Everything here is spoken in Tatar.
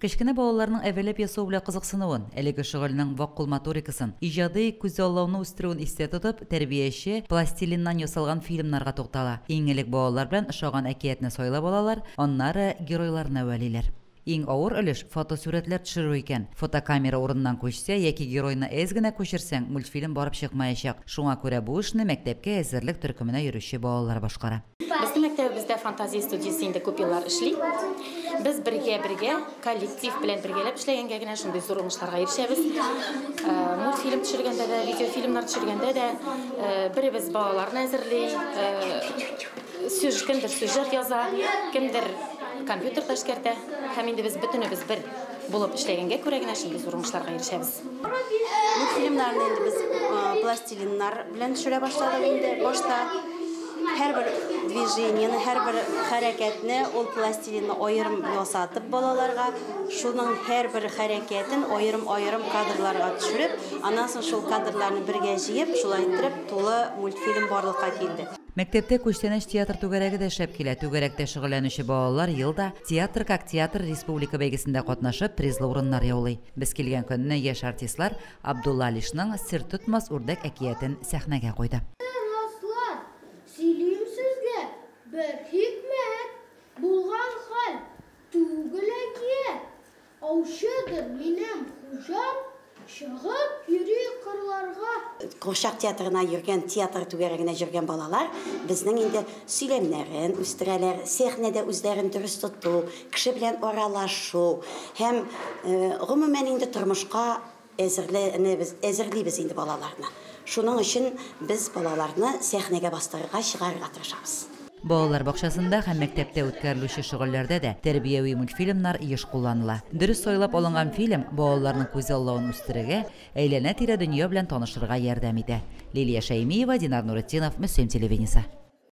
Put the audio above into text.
Кечкенә балаларның әвәләп ясау белән кызыксынуын, әлеге шөгыльнең вак кул моторикасын, иҗади күзаллауны үстерүен истә тотып, тәрбияче пластилиннан ясалган фильмнарга туктала. Иң элек балалар белән ошаган әкиятне сайлап алалар, аннары геройларны әвәлиләр. Иң авыр өлеш, фотосурәтләр төшерү икән. Фотокамера урыныннан күчсә яки геройны әз генә күчерсәң, мультфильм барып чыкмаячак. Шуңа күрә бу эшне мәктәпкә әзерлек төркеменә йөрүче балалар башкара. Безнең мәктәбебездә фантазия студиясе инде күп еллар эшли. Без бергә-бергә, коллектив белән бергәләп эшләгәнгә генә шундый зур уңышларга ирешәбез. Мультфильм төшергәндә дә, видеофильмнар төшергәндә дә беребез балаларны әзерли, кемдер сюжет яза, кемдер компьютерда эшкәртә. Һәм инде без бөтенебез бер булып эшләгәнгә күрә генә шундый зур уңышларга ирешәбез. Мультфильмнарны инде без пластилиннар белән төшерә башладык инде башта. Һәрбер движениене, һәрбер хәрәкәтне ул пластилинны аерым ясатып балаларга, шуның һәрбер хәрәкәтен аерым-аерым кадрларга төшереп, аннан соң шул кадрларны бергә җыеп, шулай иттереп тулы мультфильм барлыкка килде. Мәктәптә Күчтәнәч театр түгәрәге дә эшләп килә. Түгәрәктә шөгыльләнүче балалар елда Театр как театр республика бәйгесендә катнашып, призлы урыннар яулый. Без килгән көнне яшь артистлар Абдулла Алишның Сер тотмас үрдәк әкиятен сәхнәгә куйды. Дуслар, сөйлим сезгә бер хикмәт. Булган хәл түгел әкият. Аучыдыр минем хуҗам, чыгып йөри кырларга. Курчак театрына йөргән, театр түгәрәгенә йөргән балалар безнең инде сөйләмнәрен үстерәләр, сәхнәдә үзләрен дөрес тоту, кеше белән аралашу һәм гомумән инде тормышка әзерлибез инде балаларны. Шуның өчен без балаларны сәхнәгә бастырырга, чыгарырга тырышабыз. Балалар бакчасында һәм мәктәптә үткәрелүче шөгыльләрдә дә тәрбияви мультфильмнар еш кулланыла. Дөрес сайлап алынган фильм балаларның күзаллавын үстерергә, әйләнә-тирә дөнья белән танышырга ярдәм итә. Лилия Шәймиева, Динар Нуретдинов, Мөслим телевидениесе.